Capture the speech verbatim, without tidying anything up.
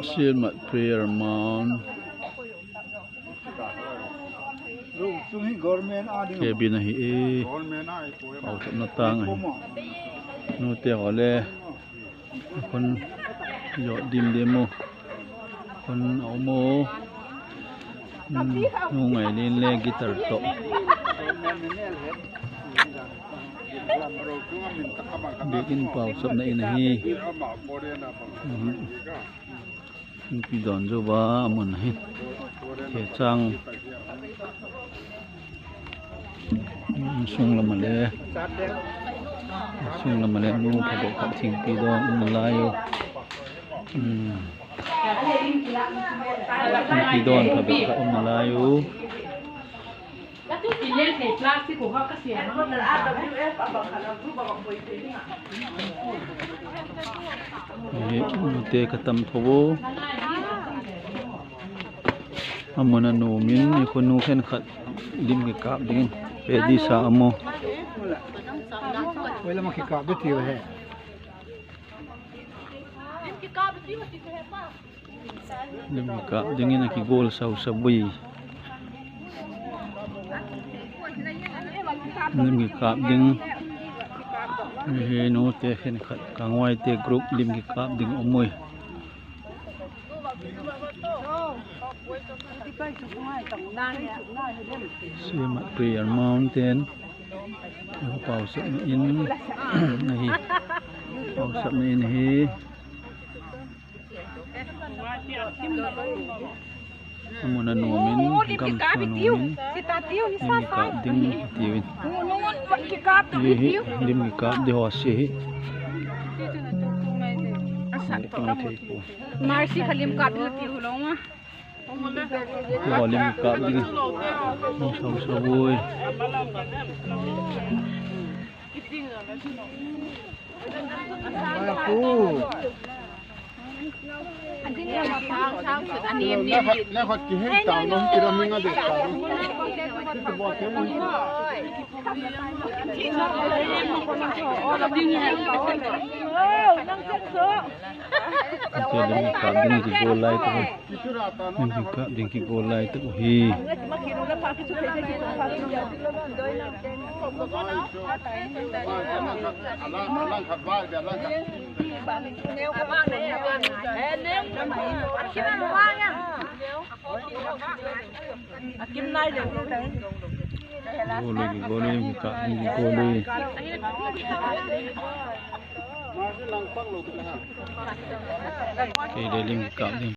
Sielmat Prayer Mount cabin ahi e. Pauchapna tâng ahi. Nute haw le khun zot dim dim u. Khun a um u. Nu Ngailin le guitar tawh. Biakin pauchapna in ahi. Thingpi dawn zo a, a mun ahi. Thechâng sung lam a le, sung lam a le nu phabep khat thingpi dawn um nalai u. Thingpi dawn phabep khat um nalai u. Nute ka tam tho u. A mun a nuam in, i khun nu khenkhat lim kikâp dingin ready sa a maw. Lim kikâp dingin a kigual sau sau ui. Lim kikâp ding hi nute khenkhat, Kangvaite group lim kikâp ding um ui. Sielmat Prayer Mount ten pauchapna in ahi. Pauchapna in hi a mun a nuam in, gam sung a nuam in, lim kikâp ding tiu in. Hi hi lim kikâp ding haw si hi. Mercy kha lim kâp ding tiu lo a. Tua lim kâp ding. Sau sau ui. Lim kikâp ding kigual lai tak u. Lim kikâp ding kigual lai tak u hi. Kigual ui, kigual ui, lim kikâp ding kigual ui. Kei le lim kikâp ding.